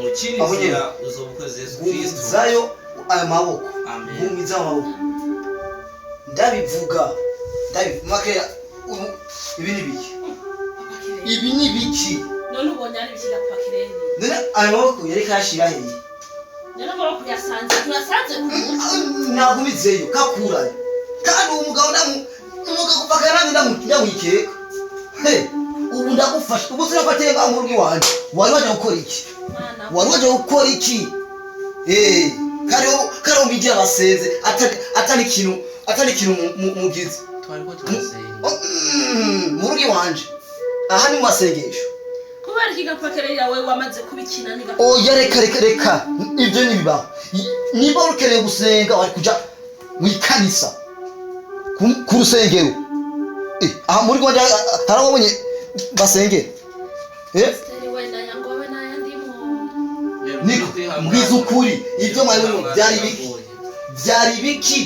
Mu Aho nyene. nzira uzoba ukoze Yesu Kristo. Gumizayo ayo maboko. Amen. Gumiza ayo maboko, ndabivuga, ndabivuga makeya. Ibi ni biki? Ibi ni biki? None ubonye ari ibiki, gapakireni? None ayo maboko yariko ayashira hehe? None amaboko yasanze, tuyasanze ku mutwe. Nagumizeyo kakurayo. Kandi uwo mugabo ndamu umugabo kuva kare nanjye ndamwikeka. He, ubu ndagufasha. Ubu sinafatiye ngaho mu rugo iwanje. Wari waje gukora iki? Mana! Wari waje gukora iki? Kariho kariho mwigira abasenze, atari ikintu mugize. Twariko turasenga. Oh, mu rugo iwanje aha ni mu masengesho. Kubera iki, gapakireni, yawe wamaze kubikina ni Oya, reka, reka, reka, ibyo ntibibaho. Niba ukeneye gusenga, wari kuja mu ikanisa, ku rusengero. Aha muri rwanda hari ababonye basengera? Pasiteri we nayangowe nayandimwo. Niko mbwiza ukuri, ibyo mwari murimo byari biki? Byari biki?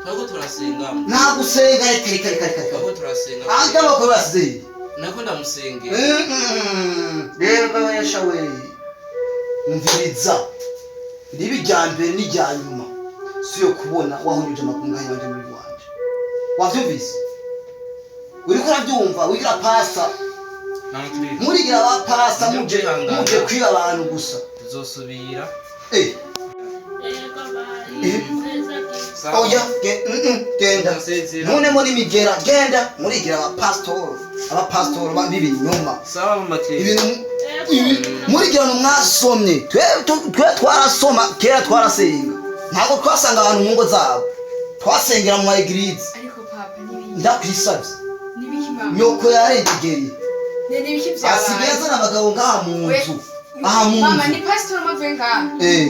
Twariko turasenga. Nta gusenga, reka, reka, reka, reka, reka. Twariko turasenga. Anga bakora basize. Nako ndamusengera. Rero bayasha we, umviriza, ribi rya mbere n'irya nyuma si yo kubona wahonyuje amakunga yanje muri wanje. Wavyumvise? Uriko uravyumva? Wigira pasa. Mama Kireri, murigira ba pasa, muje Kwihangana. muje kwiba abantu gusa. Tuzosubira. Yego, bayi. Neza. Sawa. Oya, genda. Ndasezera. Ntunemo n'imigera, genda. Murigira abapasitoro, abapasitoro b'ibinyoma. Sawa, mama Kireri. Ibintu ibi murigira ngo mwasomye. Twe twarasoma kera, twarasenga, ntabwo twasanga abantu mu ngo zabo, twasengera mu ma église. Ariko papa, n'ibiki? Ndakwisabye. N'ibiki, mama? Nyoko yarengegereye. Ne n'ibiki Asigaye vyabaye? azana abagabo ngaha mu nzu, aha mu Mama, nzu. ni pastor mavuye ngaha.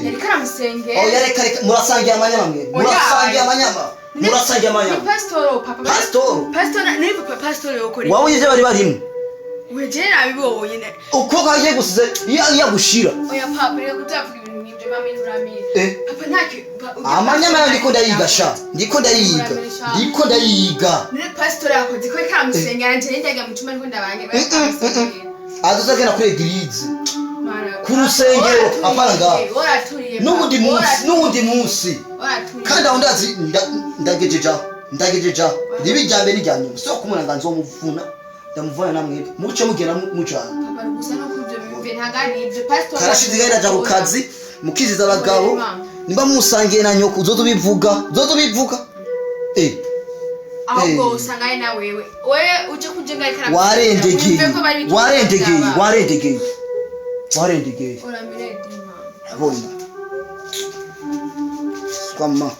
Yariko aramusengera. Oya, reka, reka, murasangiye amanyama mwe. Oya. Murasangiye amanyama, murasangiye Ni amanyama. pastor, papa. Pastor? Pastor ni papa, pastor yokora. Waba ivyo bari barimo? We je nabibonye Ukuboko kagiye gusize iyo agushira. Oya papa, reka kuzavuga ibintu nk'ibyo, mama, nturamire. Papa ntacyo Amanyama yayo ndiko ndayiga sha, ndiko ndayiga, ndiko ndayiga. Ni pastor yakoze ko yariko aramusengera, nje njyaga mu cyumba ariko ndabange bariko aramusengera. Azoza agenda kuri église, Mana, ku rusengero, waraturiye, apana ngaho. Waraturiye, papa, N'uwundi munsi, n'uwundi munsi. Waraturiye. Kandi aho ndazi ndagejeje aho, ndagejeje aho. Ribi irya mbere n'irya nyuma so kumubona nga nzomuvuna, ndamuvuna namwebwe muce mugenda mujana. Papa, gusa no kubyo bimve ntabwo ari ibyo pastor. Karashize igare aja ku kazi, mukiziza abagabo. Nimba musangiye na nyoko, uzoza ubivuga, uzoza ubivuga. Ahubwo usanga ari na wewe, wewe uje kuje ngaho ariko Warendegeye. Wumve ko bari bikiza Warendegeye. byaba. Warendegeye, warendegeye. Uramire dima. Urabona, swama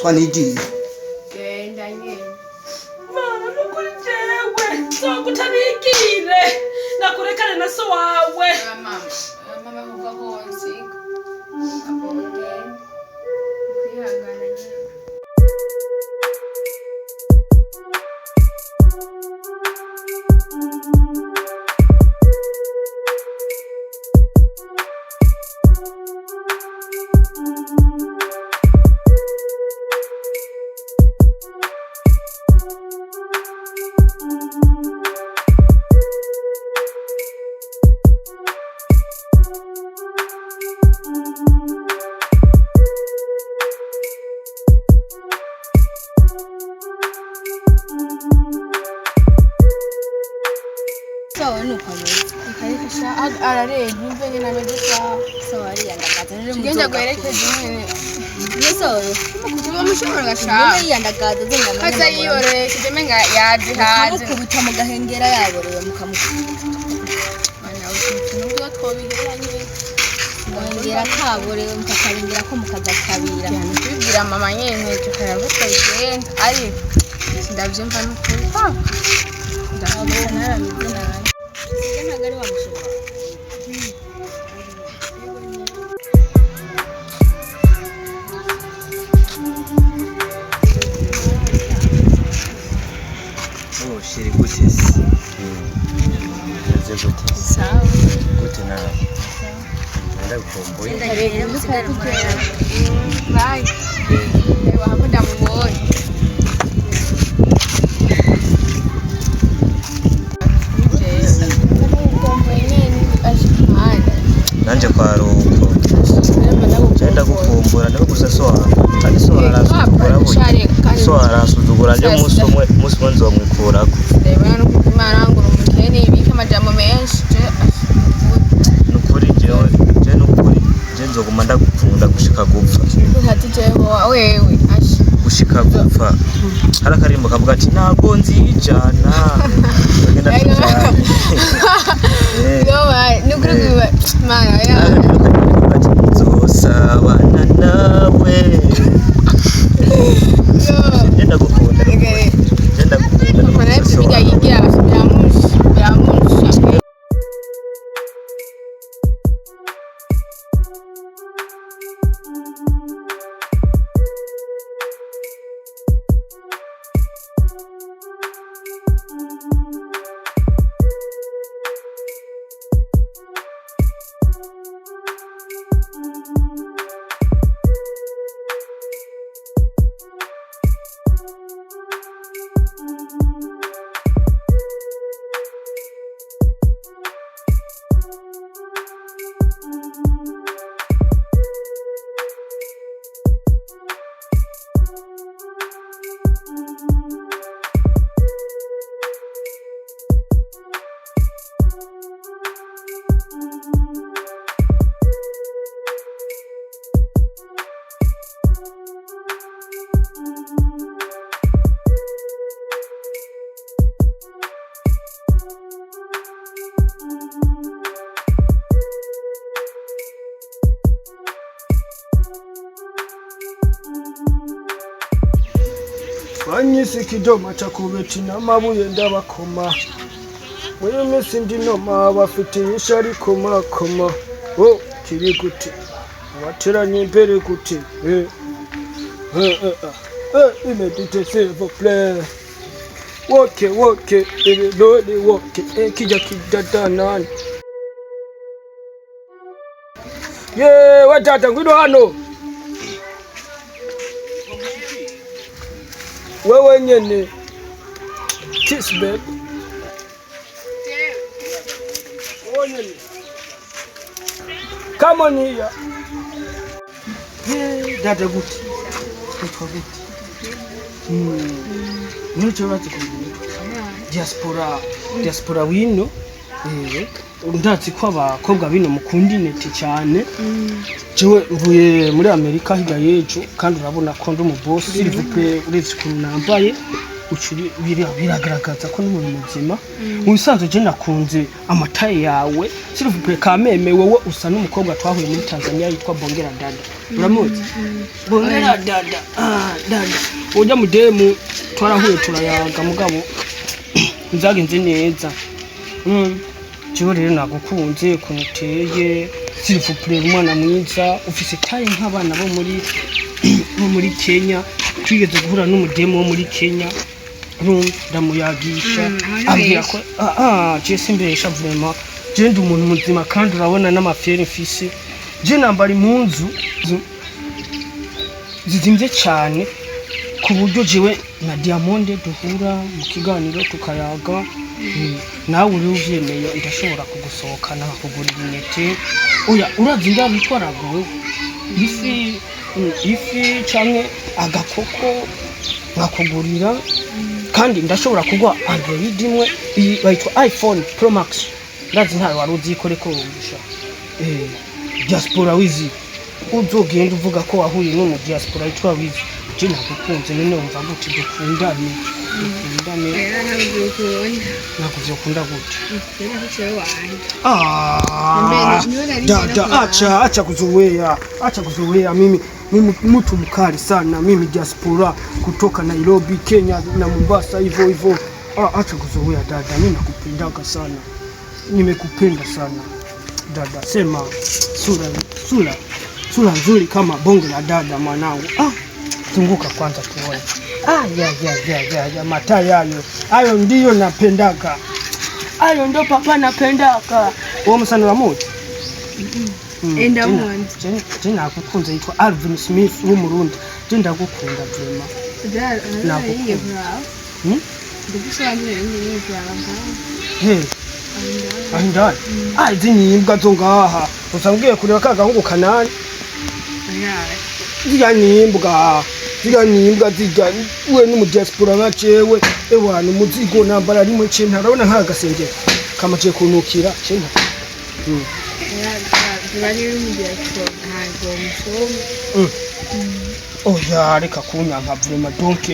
swa nigiye. Genda nyene. Mana, nukuri jewe nzoguta nigire nakurekane na so wawe. Oya mama, oya mama, kuva ko wonsiga abo genda kwihangana nyene. Sawa, nuko ameze. Reka sha, ararenga imve nyene ameze sawa. Sawa, ariyandagaza rero. Tugenda guherekeza nyene. Niyo sawa. Tubamushobora gashaka. Nyine yiyandagaza zenga. Kaza yiyoreye kijemenga yaje haje. Mukamukubita mugahengera yaborewe, mukamukubita. Mana, nubwo twobihera nyene. Mugahengera kaborewe, mukakarengera ko mukaza kabira. Tubibwira mama nyene tukaraba uko bigenda, ariko ndavyumva n'ukuri papa. Gusa narameze nabi. Sijya, ntabwo ari wa mushumba. Oh, chérie, gute se? Meze gute? Sawa. Gute nawe? Ndagukumbuye. Rero musigare murara. Bye. Wahako ndamubonye. Nanje kwa ruko. Genda gukumbura niwe gusa so kandi so arasuzugura burya. So arasuzugura je umunsi umwe nzomwikurako. Ndabona no Imana ngo umukene ibika amajambo menshi je. Nukuri jewe je nukuri je nzoguma ndagukunda gushika gupfa. Ntati jeho wewe ashi. Gushika gupfa. Hari akarimbo kavuga ati ntabwo nzijana. Bagenda tujana. Yo ba nukuri kuba Imana ya. Ati nzosabana nawe. Yo. Je ndagukunda. Okay. Je ndagukunda. Papa nawe bijya yigira biramusha biramusha. Banyise ikidoma ca kubeti n'amabuye ndabakoma. Muri minsi ndi noma bafitiye ishari komakoma. O kiri gute wateranye imbere gute? Eh, eh, eh, eh, imedite s'il vous plaît. Woke woke ibirori woke, eh, kijya kidadanani. Yewe dada, ngwino hano. Wewe nyene, kiss babe. Wewe nyene, come on here. Hey, dada, gute witwa gute? Muri cyo bazi diaspora, diaspora wino. Ndazi ko abakobwa bino mukunda ineti cyane. Jewe mvuye muri Amerika hirya y'ejo, kandi urabona ko ndi umubosi. S'il vous plaît, uretse ukuntu nambaye biragaragaza ko n'umuntu muzima. Mu bisanzwe je nakunze amataye yawe, s'il vous plaît. Kameme wowe usa n'umukobwa twahuye muri Tanzania yitwa Bongera Dada. Uramuzi Bongera Dada? Ah, dada ujya mudemu twarahuye turayaga, mugabo nzagenze neza. Jewe rero nagukunze ukuntu uteye, s'il vous plaît. Umwana mwiza, ufise taille nk'abana bo muri Kenya. Twigeze guhura n'umudemu wo muri Kenya, ndamuyagisha, ambwira ko je simbesha vraiment. Je ndi umuntu muzima, kandi urabona n'amafere mfise. Je nambara impunzu zizimvye cyane, ku buryo jewe na Diamond duhura mu kiganiro tukayaga. Nawe uri uvyemeye ndashobora kugusohokana nkakugurira inete. Oya, urazi ndabitwaraga wewe ifi, ifi canke agakoko nkakugurira, kandi ndashobora kuguha Android imwe, iyi bayitwa iPhone Pro Max. Ndazi ntawe wari uzikore ko wumvisha diaspora wizi uzogenda uvuga ko wahuye n'umu diaspora yitwa Wizi. Je nagukunze, none wumva gute? Dukundane, dukundane. Rero ntabwo ukunda. Ntabwo vyokunda gute? Rero ntabwo wanjye. Ah, Niwe nari dada, ngira acha acha kuzoea, acha kuzoea. Mimi mtu mkali sana, mimi diaspora kutoka Nairobi, Kenya na Mombasa hivyo hivyo. Ah, acha kuzoea dada, mimi nakupendaga sana, nimekupenda sana dada. Sema sura sura sura nzuri kama bonge la dada mwanangu. Ah, zunguka kwanza tuone. Ah, ya ya ya ya ya, matai hayo hayo ndiyo napendaga, ayo ndo papa napendaga. Uwo musano uramuzi? Ndamuzi. Je nagukunze, yitwa Alvin Smith w'Umurundi. Je ndagukunda vraiment. Nakukunda. Hmm? Hey, Aho indani? Ah, izi ni imbwa zo ngaha. Usanga ugiye kureba ka gahungu kanani. Zirya ni imbwa. Zirya ni imbwa zirya. We ni mu diaspora nka jewe. Ewana umuzigo nambara rimwe centa. Urabona nk'aka gasengero. Kamaje kunukira centa. Ntabwo musoma. Oya, reka kunyanka vraiment. Donc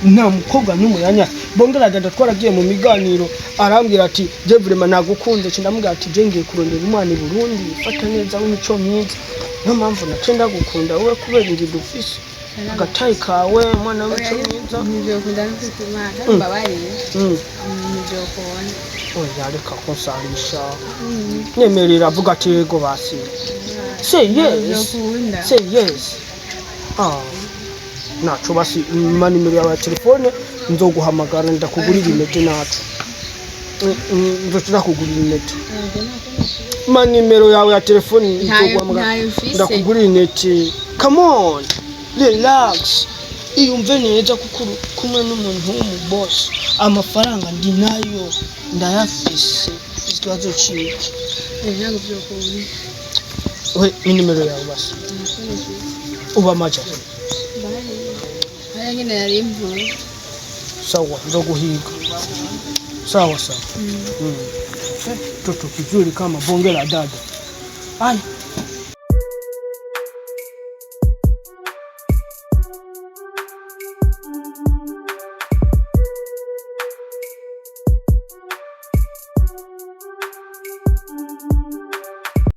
nta mukobwa n'umwe yanya bongera dada. Twaragiye mu miganiro, arambwira ati: "Je vraiment nagukunze." Ci ndamubwira ati: "Je ngiye kurondera umwana i Burundi fata neza w'imico myiza, niyo mpamvu nace ndagukunda wowe kubera ingido ufise, agatayi kawe, umwana w'imico myiza." Ntibyokunda no kwimana mbabariye. Ntibyokunda. Oya, reka kunsarisha, nyemerera, avuga ati yego basi, say yes. Ntibyokunda. Say yes. Ah, naco basi, ma nimero yawe ya telefone, nzoguhamagara ndakugurira imete. Naco nzoca ndakugurira imete. Ma nimero yawe ya telefone, nzoguhamagara. Ntayo mfise. Ndakugurira inete. Come on, relax, iyumve neza kuko uri kumwe n'umuntu w'umubosi. Amafaranga ndi nayo, ndayafise, ikibazo ciki? Ntabwo byokunda. We ni nimero yawe basi, uba maja. Hariya nyine yari imvura. Sawa, nzoguhiga. Sawa sawa. Toto kizuri kama bonge la dada. Aya.